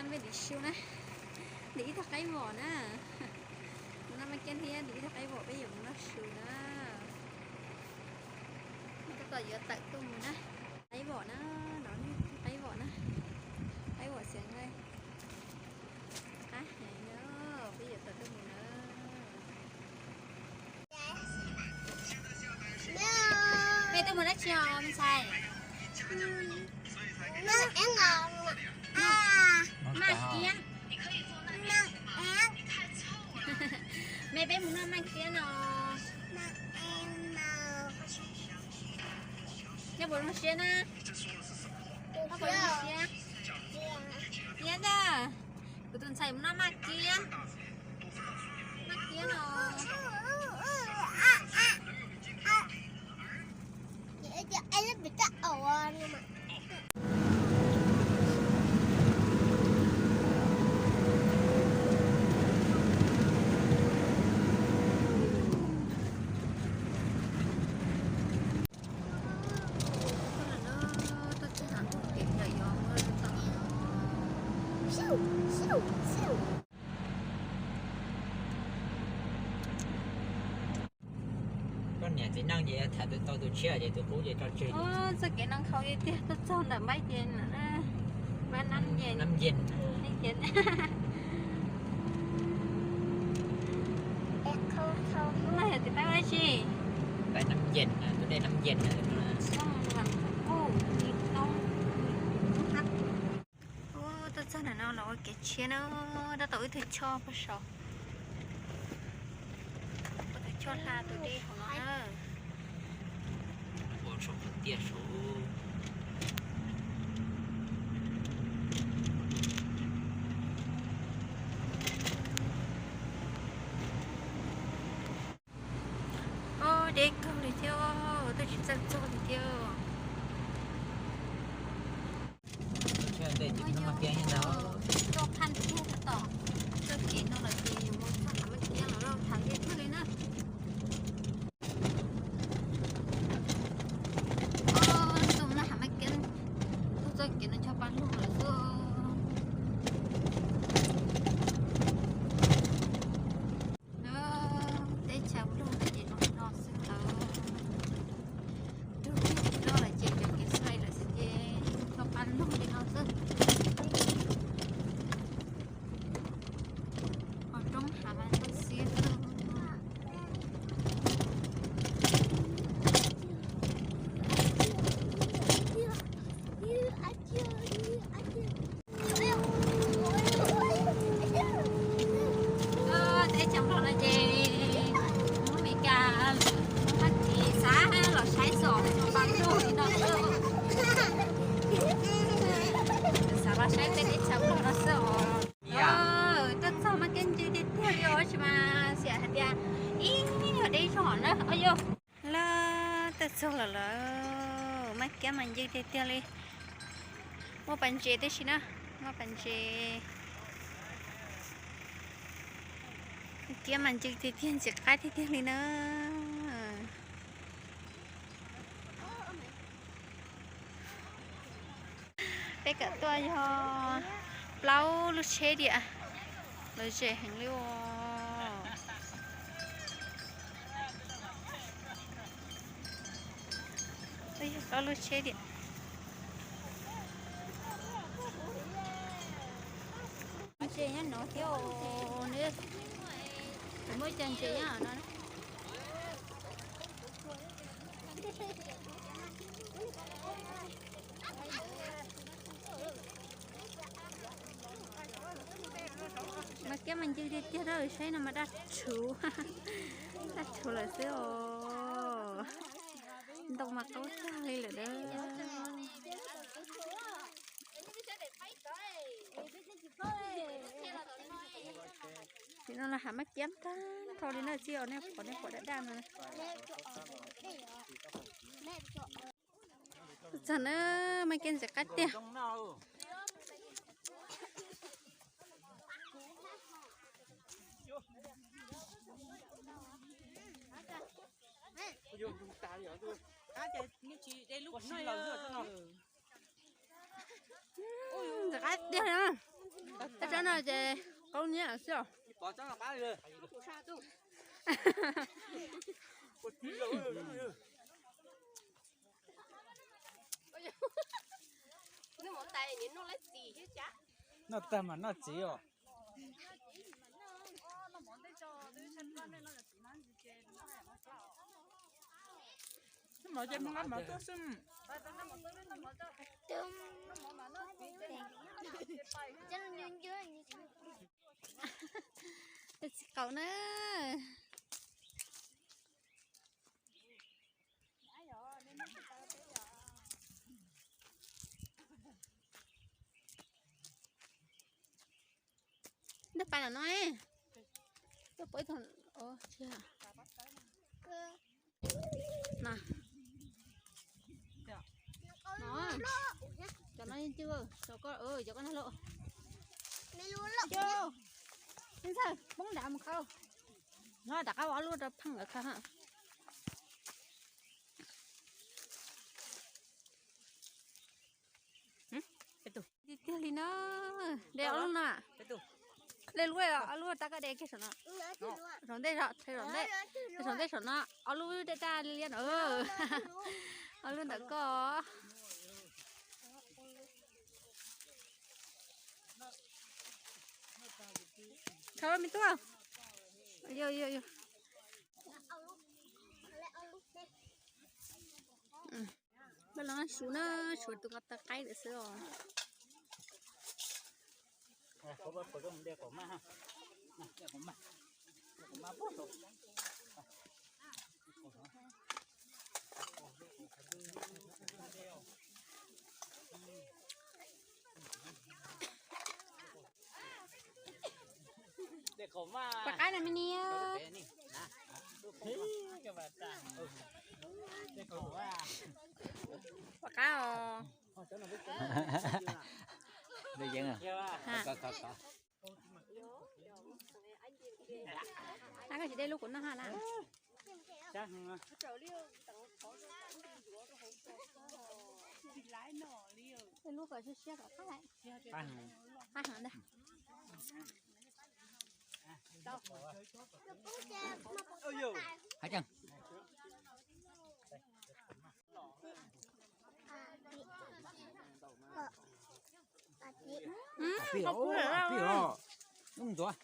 Peb dim su na, dim ib tug qaib vom na. Mus noj maj kiab thiab dim ib tug qaib vom peb yuav mus noj su na. Tab tom yuav tawm tuaj mus na. Qaib vom na, no qaib vom na. Qaib vom xiav nqaij. Qab heev na, peb yuav tawm tuaj mus na. Peb tuaj mus dab tsi os me ntxhais? Maj kiab. Me peb mus noj maj kiab no. Nyob puas zoo siab na? Nyob puas zoo siab? Siab tiag. Kuv tus ntxhais mus noj maj kiab. Maj kiab no. Koj niam txiv neej ces tham tau tus tshiab ces tus qub ces tso tseg. Txoj kev no nkhaus tiag tiag, tuaj txog ntawm npab ces npab nab nce. Lub no yog tim pab dab tsi? Pab nab nce, tus dej nab nce. Tuaj txog ntawm no los ua kev tshiab na, tab tom ib tug choj pag saud, ua tus choj hla tus dej hauv no na. Ua saum tiaj saud. Ob, deb kawg li thiab, twb tsis txawj txog li thiab. Tuaj phaj tiag tab tom txoj kev no lawm ces yuav mus txog Hav Maj Kiab los lawm, tham ntej kawg li na. Tuaj no Hav Maj Kiab, tuaj txoj kev no ncho pa lug lawm xwb. Teb chaws Nplog no ces zoo li no xwb lawm. Nrug loj lawm ces cov kev xwb lawm xwb ces ncho pa lug li no xwb. Hos roob hav mas ntau xiab xwb. Teb chaws Nplog no ces Hmoob Amelikas, Fab Kis xav los saib xwb os, ncho pa lug li no xwb. Xav los saib peb teb chaws Nplog no xwb os. Tuaj txog mas kev ntse tiag tiag li os, tab sis mas xiam hais tias ib nyuag deb zog na. Os yog lawm, tuaj txog lawm lawm, Maj Kiab mas ntse tiag tiag li. Muaj pas ntses tib si na, muaj pas ntses. Maj Kiab mas ntse tiag tiag, ntxim qab tiag tiag li na. Peb kam tuaj yog plaub lub tsheb diam, lom zem heev li os. Yog plaub lub tsheb diam. Ntses nyob no thiab, muaj ib co ntses nyob no. Maj Kiab mas ncw tiag tiag, saib no mas daj rhuv, daj rhuv lawm xwb os. Ntoo mas qaub tag li lawm na. Tim no los hav Maj Kiab tag nrho li na, txij os nej pom, nej pom daj daj no. Txog na, Maj Kiab ntxim qab tiag. Ntxim qab tiag na. Tab tsob no ces qaub nyiab xwb os. Noj tag mas noj txiv os. Noj mov ces nqa mov tuaj xwb. Txiv qaub na. Ntaj pas no no, tuaj pom ib tug, tsis, no, no, cov no yeej cwj, cov koj, cov koj nag loj. Ntxawg, poob nrad mus khawb. No rov qab ua ob lub rau pheej lawv khawb. Tiag tiag li na. De ob lub no. De lub, ob lub tab koj de kiag saum no. Saum ntej, saum ntej, saum ntej saum no. Ob lub daj daj liab liab no. Ob lub ntawm koj. Khaws me tub. Yog, yog, yog. Peb los suav na, suav tus nqa taw qaib lawm xwb os. Pom qab na me niam. Pom qab os. Koj tsis de lub kuv noj ha na. Lub kom siab siab kom qab, qab heev ntag. Ntxuav,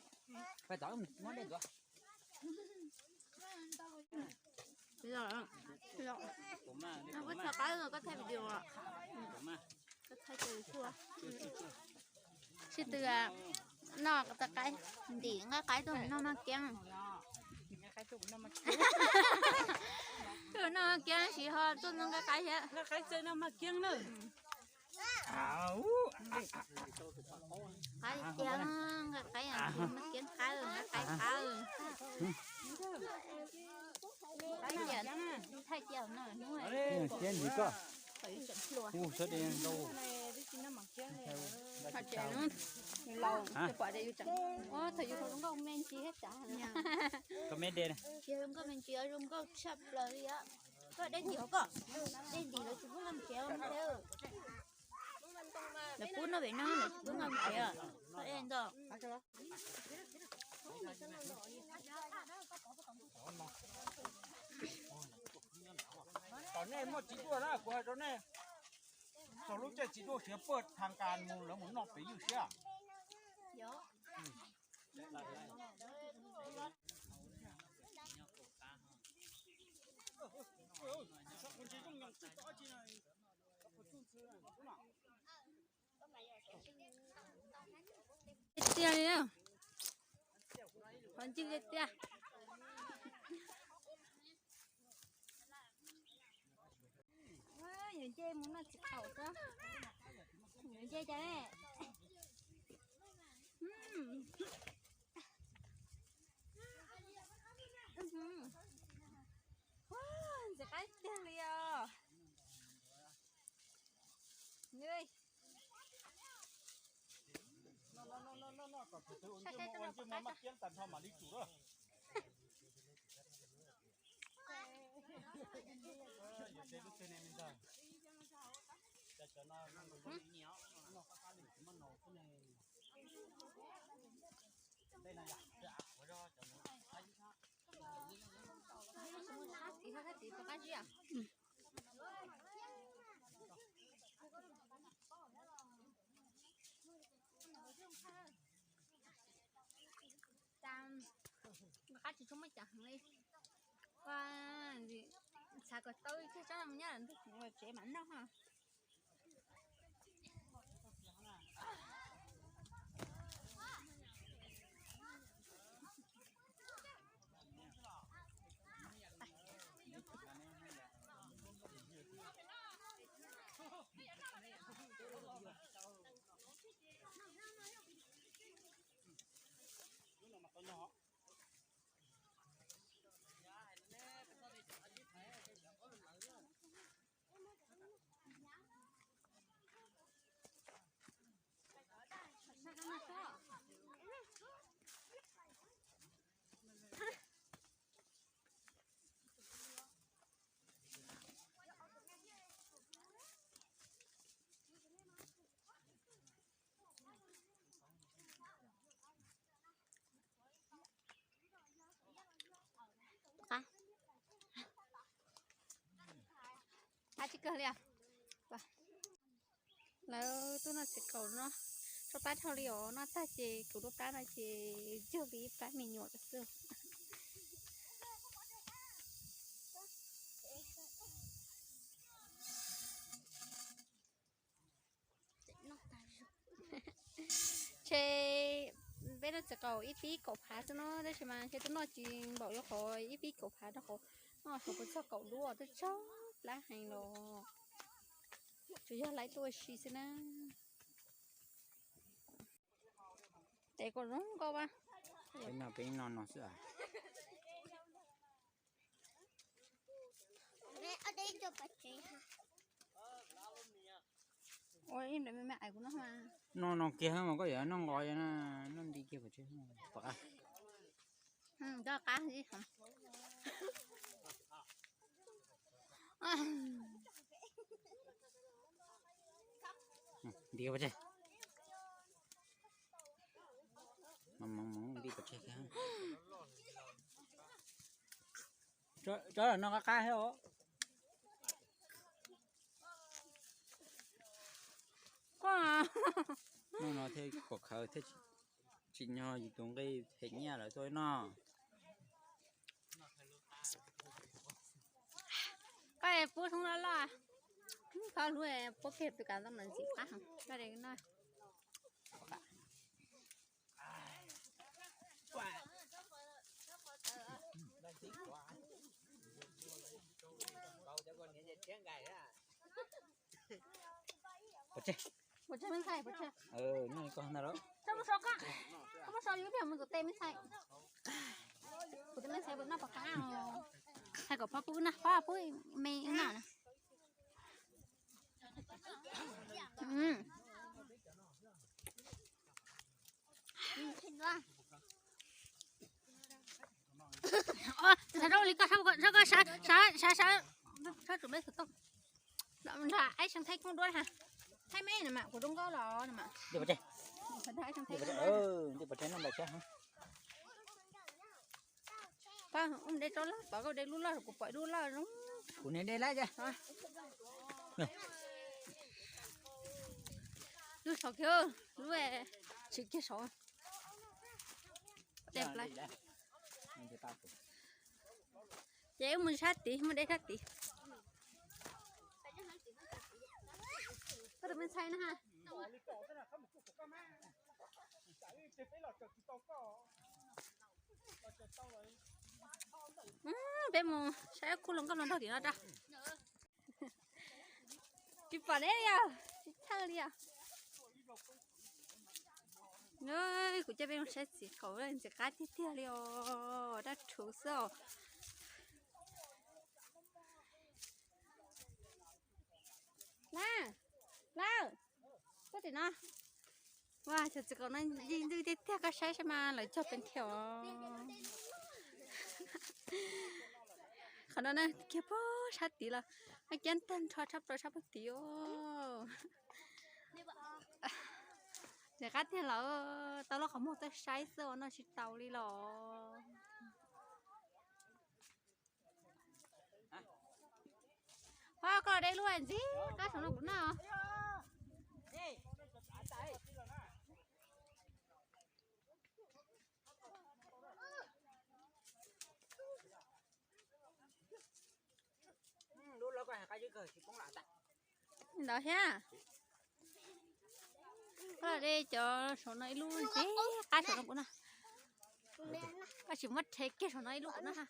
pais tom muab dej ntxuav. Koj thaij qab, koj thaij video, koj thaij YouTube. Sib tw noj taw qaib, ntim nqaij qaib tuaj noj maj kiab. Tuaj noj maj kiab tsis ho tuaj noj nqaij qaib thiab. Nqaij qaib txawj noj maj kiab na. Qaib tiag, nqaij qaib, maj kiab qab, nqaij qaib qab. Thaij cia no hnub, thaum yus tseem hluas. Laus, thaum yus hluas zoo nkauj me ntsis thiab cas. Tsis zoo nkauj me ntsis, zoo nkauj tshaj plaws li os. Koj dej ntim hauv koj, dej ntim lawv tsis pub nqa mus tsev. Lawv pub noj pem no, lawv tsis pub nqa mus tsev. Koj dej nto. Tom nej muaj txiv duaj na, kuv hais rau nej, txog lub caij txiv duaj siav puag tha nkas mus lawv mus noj pem ywj siab. Tiag li, qhov ncig tiag tiag. Yuav nce mus noj txiv qaub xwb. Yuav nce cas ne? Ntxim qab tiag li os. Qab tsis tshua muaj cov heev li. Xav kom tau ib tsob no mus nyob ntawm ntug kuv tsev mam noj ha. Qab tsis kawg li os. Lawv tuaj noj txiv qaub no, tsau pab dhau li os, noj tag ces kuv lub plab no ces cuag li ib plab me nyuam xwb. Ntshe peb noj txiv qaub ib pib kaum phav xwb no, tab sis mas ntshe twb noj tsis npaum li qhov ib pib kaum phav rau qhov noj tsis txog kaum lub, twb tsau plab heev los tsuas yog lawv tuaj ua si xwb na. Tes kuj zoo nkauj a. Peb noj peb noj no xwb. Ua ib nrab me me ais kuv noj mas. Noj no kiag mas koj yuav noj nqos, noj nti kiag pov tseg. Pom qab. Qab. Nti pov tseg. Nti pov tseg. Tsob no qab qab thiab os. Noj no thiaj pom khawv thiab tsim nyog yus tus nqi hem nyiaj lawv tuaj noj. Koj pub thoob loj loj, koj hlub pub kiag tus kav ntoo ntxim qab heev, koj de noj. Pov tseg. Pov tseg me ntxhais, pov tseg. Noj li koj ntag lauj. Koj muab so, koj muab so yus ib pliag mus tus tes me ntxhais. Kuv tus me ntxhais puas noj pom qab os. Hais kom pog pub na, pog pub me noj na. Xav rau li koj, sab koj sab sab sab sab sab tus me xov tooj. Nram aib xeev thaib koob duab ha. Thaib me no mas kuv zoo nkauj los no mas. Nti pov tseg. Nti pov tseg no npam tsab. Pab ua de rau loj, pom koj de lub loj, kuv pom lub loj zoo. Kuv niam de lawm ces. Lub saum kiag, lub tsis kiag saud. Ces wb mus sab tid, mus de sab tid. Koj tus me ntxhais na ha. Peb mus saib kuj loo nkauj no nrog tim no ra. Tsis pom neb li os, tsis tshawj li os. Kuv coj peb mus saib txiv qaub, ntxim qab tiag tiag li os, dab rhuv xwb os. Lawm, lawm, tuaj tim no. Ua cov txiv qaub no yig ntxwj tiag tiag, koj saib saib mas lawv cog pes thiab os. Qhov no na kiag pog sab tid los, a kiab tag nrho tshaj plaws sab pog tid os. Ces qab tiag lawm, tau lub qhov muag txawj saib xwb ua noj tsis tau li los. Ho koj los de lub ntxim qab saum no kuv noj. Ntawd thiab. Koj los de cov saum no ib lub ntxim qab saum no kuv noj. Koj tsis muab rhe kiag saum no ib lub kuv noj ha.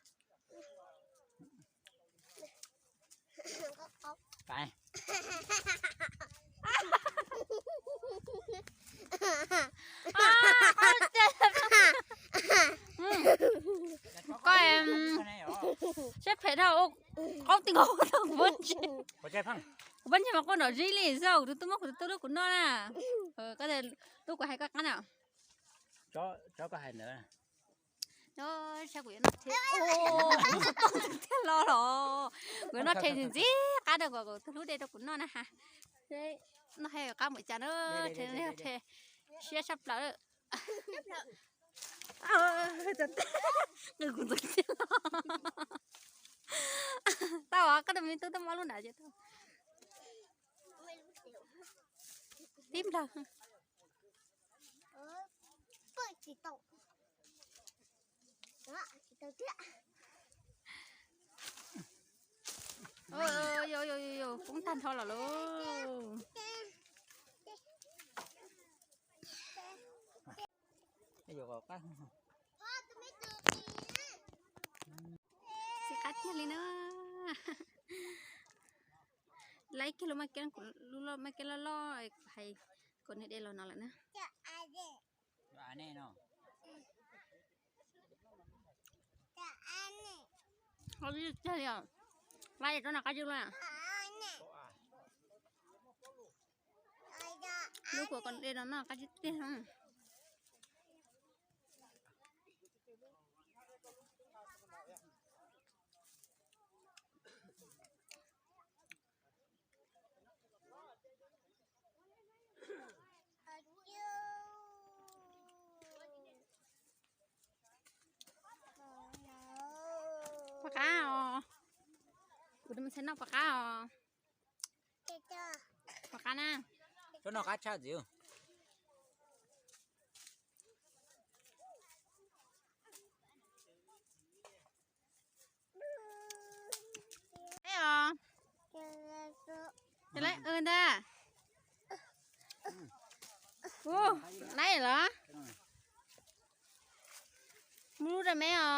Koj siab phem dhau, qaub ti nkaus kuv pob ntseg. Kuv pob ntseg mas quaj nrom zib li xwb, kuv tus tub muab kuv tus tub lub kuv noj na. Koj tias tub kuv hais koj qab na. Tsob koj hais ntawd. Saib kuv yuav noj rhe, tiag los los, kuv yuav noj rhe ntxim ntxim qab rau kom kuv tus hlub de rau kuv noj na ha. Noj he qab npaum cas na, rhe, rhe siab tshaj plaws. Qw kuv ntxeev tiag los. Tau, koj tus me tub tau muab lub nrad ces tau. Tib nplawg. Poob tag nrho los lauj. Txi qab tiag li na. Laib kiag lub maj keb, lub maj keb loj loj kuv hais kom nws de los no lawm na. Qab tiag li os. Laib rau no qab tiag li. Lub kuv kom de los no qab tiag tiag. Pom qab os. Kuv tus me ntxhais noj pom qab os. Pom qab na. Tsob no qab tshaj ntxiv. Laib os. Ces laib ntag. Ua, laib los? Muab lub rau me os.